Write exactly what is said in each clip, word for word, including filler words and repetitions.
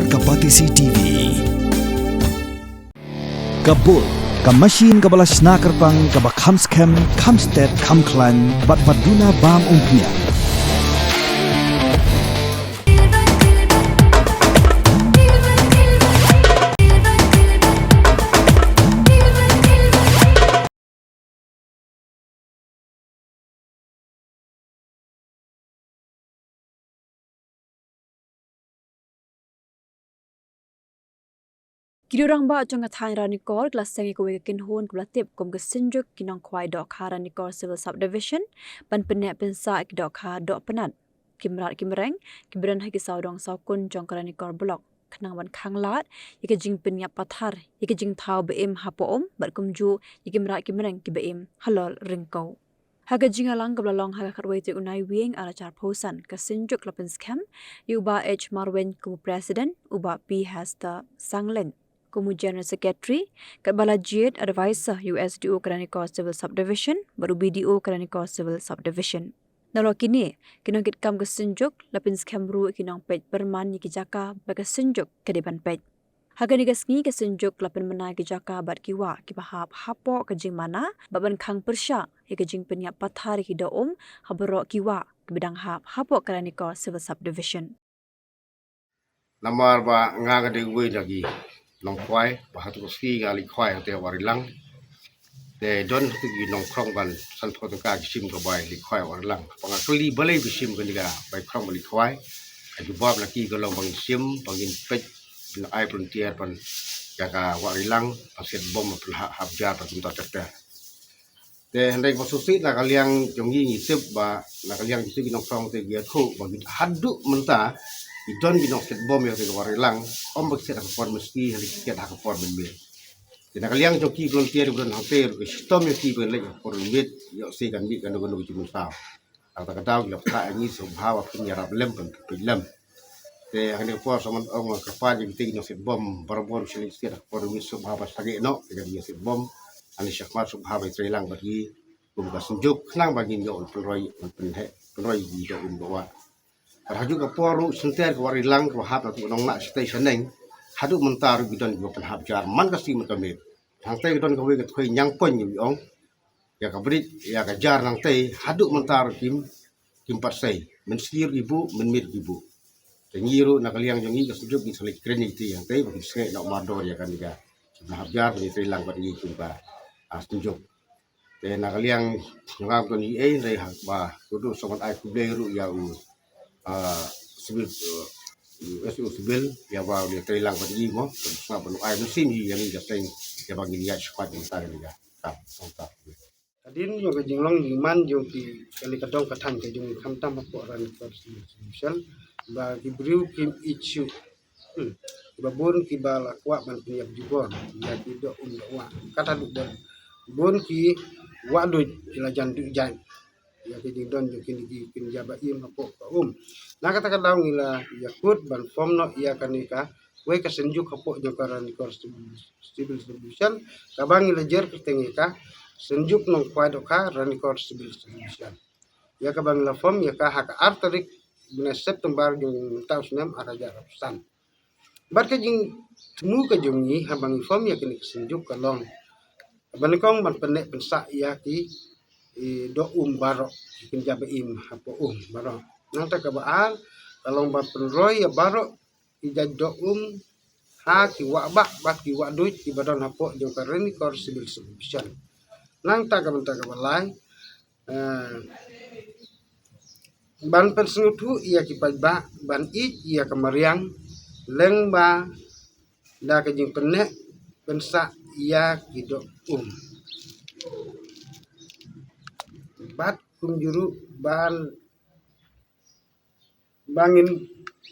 Ka Batesi T V. Ka bul, ka machine kaba la shna kyrpang, kaba kham skhem, kham stet, kham khlaiñ, bad ba duna bam umphniang. Ki rangbah jong ka thaiñ Ranikor ki la seng ïa kawei ka kynhun kaba la tip kum ka Synjuk ki Nongkhwai Dohkha Ranikor Civil Subdivision ban pynneh pynsah ki dohkha dohpynat, ki mrad ki mreng kiba don ha ki sawdong sawkun jong ka Ranikor Block, khnang ban khanglad ïa ka jingpynïap pathar ïa ka jingthaw ba im hapoh um bad kumjuh ïa ki mrad ki mreng kiba im halor ryngkew. Ha ka jingïalang kaba la long ha ka khatwei tarik u Naiwieng arhajar arphew san, ka Synjuk la pynskhem ïa u Bah H Marwein kum u President, u Bah P Hester Sanglein kum u General Secretary, katba la jied Advisor ïa u S D O ka Ranikor Civil Subdivision bad u B D O ka Ranikor Civil Subdivision. Nalor kine ki nongkitkam ka Synjuk la pynskhem ruh ïa ki nongpeit pyrman ïa ki jaka ba ka Synjuk ka dei ban peit. Ha kane ka sngi ka Synjuk la pynbna ïa ki jaka bad ki wah kiba hap hapoh ka jingmana bad ban khang pyrshah ïa ka jingpynïap pathar ïa ki doh um ha baroh ki wah kiba dang hap hapoh ka Ranikor Civil Subdivision. Namar ba nga nga dei uwei na ki nongkhwai ba hato ka sngi nga leit khwai hangtei Wah Rilang. Te don hato ki nongkhrong ban sanphew tyngka ki shim ka bai leit khwai Wah Rilang. Ba nga kylli balei ba shim kane ka bai khrong ba leit khwai. Ka jubab na ki ka long ba ngin shim, ba ngin peit, ngin ai volunteer ban ïa ka Wah Rilang, ban set bom, ban pynhap hap jar, ban kumta ter ter. Te hynrei ba shisha na ka liang jong ngi ngi tip ba, na ka liang jong ngi nongkhrong te ngi ïathuh ba ngi haduh mynta ngi don ngi nongset bom ïa ka Wah Rilang, ym ba ki set ha ka por mynsngi, hynrei ki set ha ka por mynmiet. Te na ka liang jong ki volunteer ba don hangtei ruh ki shitom ïa ki ba leit ha ka por mynmiet, ïoh se kan mih kano kano ka jingmynsaw. Kata ka daw ki la pynthah ïa ngi sngewbha ba phin ïarap lem, phin peit lem. Te ha kane ka por sa man ong kyrpad ïa kita ki nongset bom barabor, sha leit set ha ka por mynmiet sngewbha ba sangeh noh ïa kita ki nongset bom. Ani shakhmat sngewbha ba ïatreilang bad ngi kum ka Synjuk khnang ba ngin ïoh pynroi, pynheh, pynroi ïa ki doh um doh wah. Bad ha kajuh ka por ruh shynter ka Wah Rilang kaba hap na tu nong na shatei shaneng, haduh mynta ruh ki don kiba pynhap jar man ka sngi man ka miet. Hangtei ka don kawei ka thwei Ñiangpoiñ ngi ong, ïa ka bridge, ïa ka jar nangtei haduh mynta ruh kim, kim pat sei. Mynsngi ruh ki buh, mynmiet ruh ki buh. Te ngi ruh na ka liang jong ngi ka Synjuk ngi sa leit kren ïa kiti hangtei ba kin sngewbha noh mardor ïa kane ka jingpynhap jar, ba ngin ïatreilang bad ngi kum ka, ah, Synjuk. Te na ka liang jong nga ym don ei ei, hynrei haba kudut sa wan ai khublei ruh ïa u, ah, civil, uh, S D O civil ïa ba u ïatreilang bad ngi mo, sngap ban u ai mynsiem ïa ngi ka seng ïa ba ngin ïaid shakhmat mynta ka liang. Ka, ka, ka. Hadien jong ka jinglong jingman jong ki, kane ka dong ka thaiñ ka jong ngi khamtam hapoh Ranikor Civil Subdivision ba ki briew kim ïeit shuh. Hmm. Ba bun kiba la kwah ban pynïap jubor ïa ki doh um doh wah. Kata duh bun, bun ki wah duh ki la jan duh jan ïa ki jingdon jong kine ki kynja ba im hapoh ka um. Na kata ka daw ngi la ïakut ban form noh ïa kane ka wei ka Synjuk hapoh jong ka Ranikor Civil, Civil Subdivision, kaba ngi la jer kyrteng ïa ka Synjuk Nongkhwai Dohkha Ranikor Civil Subdivision. Ïa kaba ngi la form ïa ka ha ka ar tarik bnai September jong mynta u snem arhajar arphew san. Bad ka jingthmu ka jong ngi haba ngi form ïa kane ka Synjuk ka long ba nyngkong ban pynneh pynsah ïa ki, i, doh um baroh, ki kynja ba im hapoh um baroh. Nangta kaba ar ka long ban pynroi ïa baroh ki jait doh um ha ki wah bah bad ki wah duid kiba don hapoh jong ka Ranikor Civil Subdivision. Nangta ka bynta kaba lai, eh, ban pynsngewthuh ïa ki paidbah ban ïeit ïa ka mariang lyngba da ka jingpynneh pynsah ïa ki doh um. Bad kumjuh ruh ban ba ngin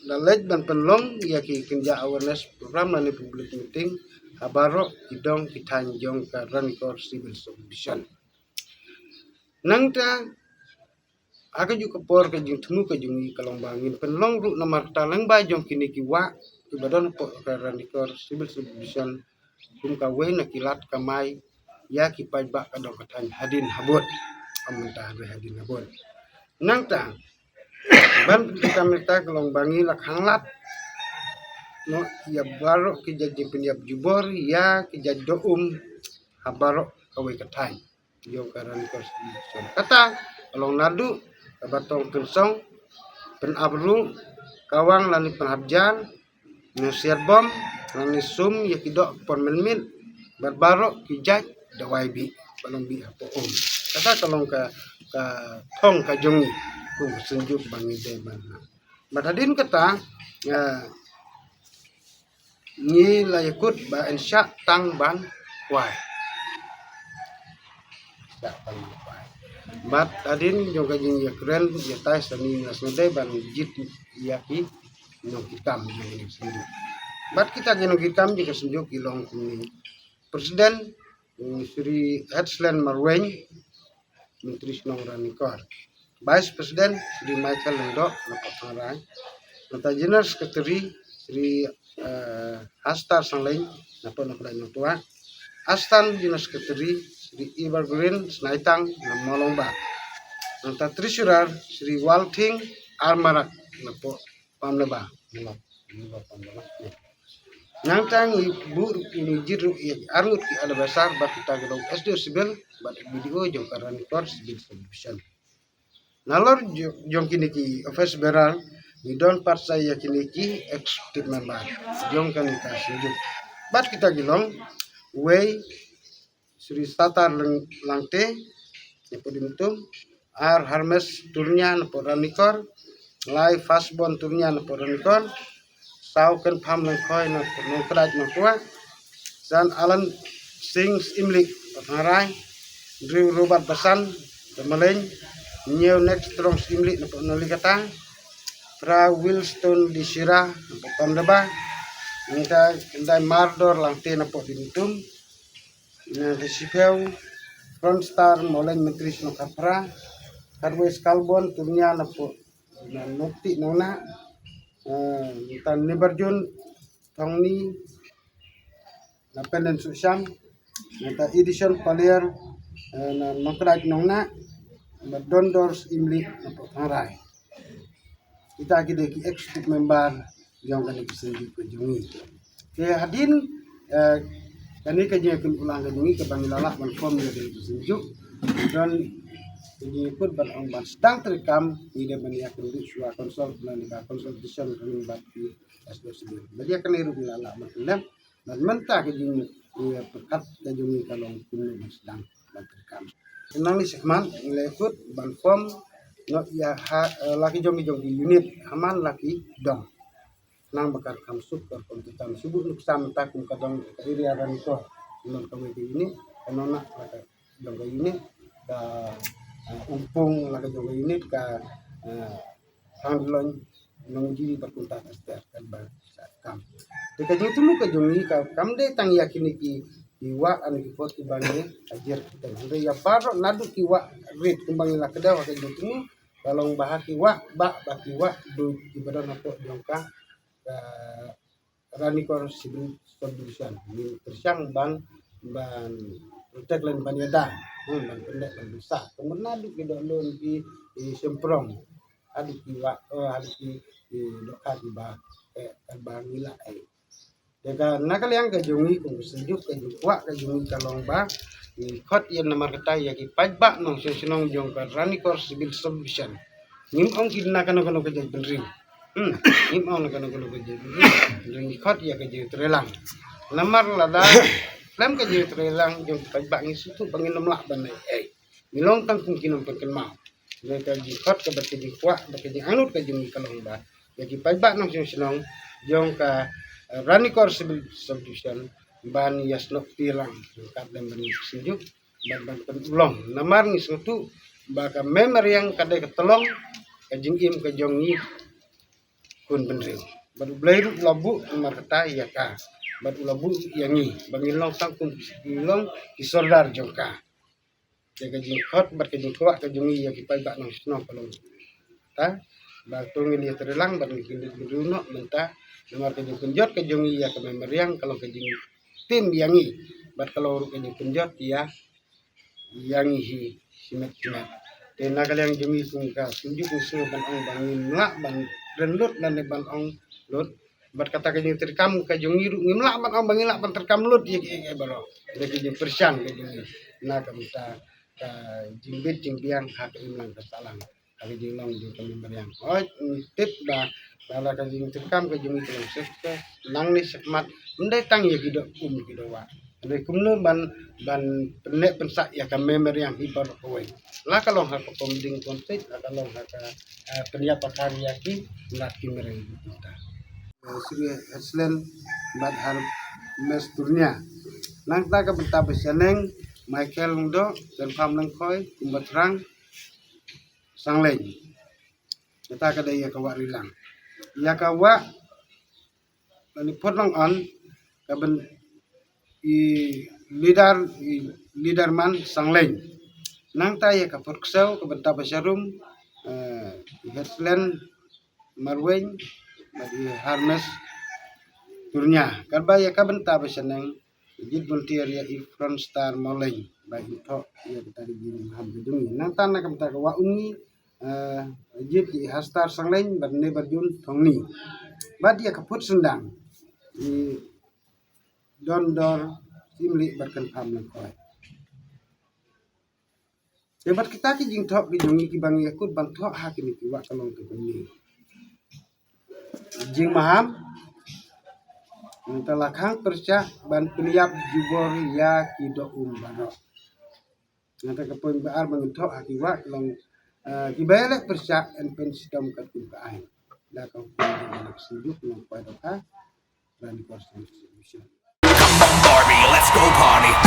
da leit ban pynlong ïa ki kynja awareness program lane public meeting ha baroh ki dong ki thaiñ jong ka Ranikor Civil Subdivision. Nangta ha kajuh ka por ka jingthmu ka jong ngi ka long ba ngin pynlong ruh namar kata lyngba jong kine ki wah kiba don hapoh ka Ranikor Civil Subdivision kum kawei na ki lad kamai ïa ki paidbah ka dong ka thaiñ hadien habud. Ym mynta hynrei hadien habud. Nangta ban pyntikam ïa kata ka long ba ngi la khanglad noh ïa baroh ki jait jingpynïap jubor ïa ki jait doh um ha baroh kawei ka thaiñ jong ka Ranikor Civil Division. Kata ka long naduh kaba tong kynsong, pynap ruh, kawang lane pynhap jar, nongsiat bom, nongni sum ïa ki doh por mynmiet bad baroh ki jait dawai bih ba long bih hapoh um. Kata ka long ka, ka thong ka jong ngi kum ka Synjuk ba ngi dei ban ha. Bad hadien kata, eh, ngi la ïakut ba yn shah tang ban kwai. Shah tang ban kwai. Bad hadien jong ka jingïakren ïatai sa ngi la sngewdei ban jied ïa ki nongkitkam jong ka Synjuk. Bad kita ki nongkitkam jong ka Synjuk ki long kumne. President, mm, Shri Hetzlen Marwein, Myntri Shnong Ranikor. Vice President, Shri Michael Lyngdoh, napoh Thangrai. Nangta General Secretary, Shri, eh, Hastar Sanglein, napoh Nongkhdait Nongtwah. Assistant General Secretary, Shri Evergreen Snaitang, na Mawlong Bah. Nangta Treasurer, Shri Walthing Armarak, napoh Pamleba. Nangta ngi buh ruh, ngi jied ruh ïa ki arngut ki advisor bad kita ki long S D O Civil bad B D O jong ka Ranikor Civil Subdivision. Nalor jo-, jong kine ki office bearer ngi don pat sa ïa kine ki executive member jong kane ka Synjuk. Bad kita ki long, wei, Shri Satar Lang-, Langte, napoh Dimtum, ar Harmes Turnia napoh Ranikor, lai Fasbon Turnia napoh Ranikor, saw Kynpham Lyngkhoi napoh Nongkhdait Nongtwah, san Alan Singh Imlik napoh Thangrai, Drew Robert Basan, Tamaleng, Neo Next Strong Imlik napoh Nonglikata, Fra Wilston Dishira napoh Pamdaba, nangta Khyndai Mardor Langte napoh Dimtum, nangta shiphew Front Star Mawleng Myntri Shnong Khatphra, khatwei Skalbon Turnia napoh Nongtih Nongnah, eh, nangta Nibarjun Thongni na Penden Susiam, nangta Edison Palier, eh, na Nongkhdait Nongnah, bad Dondor Imlik napoh Thangrai. Kita ki dei ki executive member jong kane ka Synjuk ka jong ngi. Te hadien, eh, kane ka jingïakynduh lang ka jong ngi kaba ngi la lah ban form ïa kane ka Synjuk, don ka jingïakut ban ong ban sdang treikam, ngi dei ban ïakynduh shuwa consult, lane ka consultation ruh bad ki S D O Civil. Bad ïa kane ruh ngi la lah ban pyndep. Bad mynta ka jing, eh, pyrkhat ka jong ngi ka long kumno ban sdang ban treikam. Te nangne shakhmat ngi la ïakut ban form noh ïa ha, eh, la ki jong ki jong ki unit ha man la ki dong. Nang ba ka rukom suk, ka rukom treikam, shu buh nuksa mynta kum ka dong ka area Ranikor, nang kawei ka unit, ka Nongnah la ka jong ka unit, ka, eh, Umpung la ka jong ka unit, ka, eh, Thangdlong, Nongjiri bad kumta ter ter, kan ba sa kam. Te ka jingthmu ka jong ngi ka kam dei tang ïa kine ki, ki wah, lane ki kot kiba ngi hajar kyrteng. Hynrei ïa baroh naduh ki wah rit kumba ngi la kdew ha ka jingthmu, ka long ba ha ki wah bah, ba ki wah duh kiba don hapoh jong ka, ka Ranikor Civil Subdivision. Ngi pyrshang ban, ban protect lane ban ïada, hmm, ban pyndep ban pynshah. Kumno naduh ki dohnud, ki, ki shymprong, haduh ki wah, eh, haduh ki, ki dohkha kiba, eh, kaba ngi lah, eh. Te ka na ka liang ka jong ngi kum ka Synjuk, ka jingkwah ka jong ngi ka long ba ngi khot ïa, namar kata ïa ki paidbah nongshong shnong jong ka Ranikor Civil Subdivision. Ngim ong ki na kano kano ka jaitbynriew. Hmm, ngim ong na kano kano ka jaitbynriew. Ngi khot ïa ka jingtreilang. Namar lada khlem ka jingtreilang jong ki paidbah ngi sngewthuh ba ngin ym lah ban leh ei ei. Ngi long tang kum ki nongpynkynmaw. Ngi ka jingkhot ka bad ka jingkwah bad ka jingangnud ka jong ngi ka long ba ïa ki paidbah nongshong shnong jong ka, eh, Ranikor Civil Subdivision ban ïasnoh kti lang. Ka dei ban ïa Synjuk bad ban pynlong. Namar ngi sngewthuh ba ka mei mariang ka dei ka tyllong ka jingim ka jong ngi khun bynriew. Bad U Blei ruh u la buh namar kata ïa ka. Bad u la buh ïa ngi ba ngin long tang kum ki, ngin long ki sordar jong ka. Te ka jingkhot bad ka jingkwah ka jong ngi ïa ki paidbah nongshong shnong ka long kata ba to ngin ïatreilang bad ngin kyndit bynriew noh mynta. Namar ka jingpynjot ka jong ngi ïa ka mei mariang ka long ka jingtim ïa ngi bad ka long ruh ka jingpynjot ïa, ïa ngi hi shimet shimet. Te na ka liang jong ngi kum ka Synjuk ngi sngew ban ong ba ngim lah ban kren lut lane ban ong lut. Bad kata ka jingtreikam ka jong ngi ruh ngim lah ban ong ba ngi lah ban treikam lut ïa ki, ïa ki baroh. Ïa ki jingpyrshang ka jong ngi na ka bynta ka jingbit jingbiang ha ka imlang ka sahlang, ha ka jinglong jong ka mei mariang. Hooid, ngi tip ba lada ka jingtreikam ka jong ngi ka long success, nangne shakhmat ym dei tang ïa ki doh um ki doh wah, hynrei kumno ban, ban pynneh pynsah ïa ka mei mariang hi baroh kawei, la ka long ha ka pom ding pom sait, la ka long ha ka, eh, pynïap pakar ïa ki lad ki mariang. Eh, Sri Herslen bad Harmes Turnia. Nangta ka bynta ba shaneng, Michael Lyngdoh, Kynpham Lyngkhoi, Kumba Thrang, Sangleiñ. Kata ka dei ïa ka wah Rilang. Ïa ka wah, lane phot Long On, ka byn-, i Leader, i Leaderman Sangleiñ. Nangta ïa ka phot Ksew, ka bynta ba sharum, eh, i Herslen Marwein bad i Harmes Turnia. Katba ïa ka bynta ba shaneng, jied volunteer ïa i Front Star Mawleiñ ba in thoh ïa kata ka jingmaham ka jong ngi. Nangta na ka bynta ka wah Umngi, eh, jied ïa i Hastar Sangleiñ bad Neighbor Jun Thongni. Bad ïa ka phot Syndang, i Dondor Syiemlieh bad Kynpham Lyngkhoi. Te bad kita ki jingthoh ki jong ngi kiba ngi ïakut ban thoh ha kine ki wah ka long kaba ngi jingmaham. Nangta la khang pyrshah ban pynïap jubor ïa ki doh um baroh. Nangta ka point ba ar ba ngin thoh ha ki wah ka long, eh, kiba ïaleh pyrshah yn pynshitom katkum ka aiñ da ka hukum jong ka Synjuk Nongkwai Dohkha. Rani Constitution. Come on, Barbie, let's go party.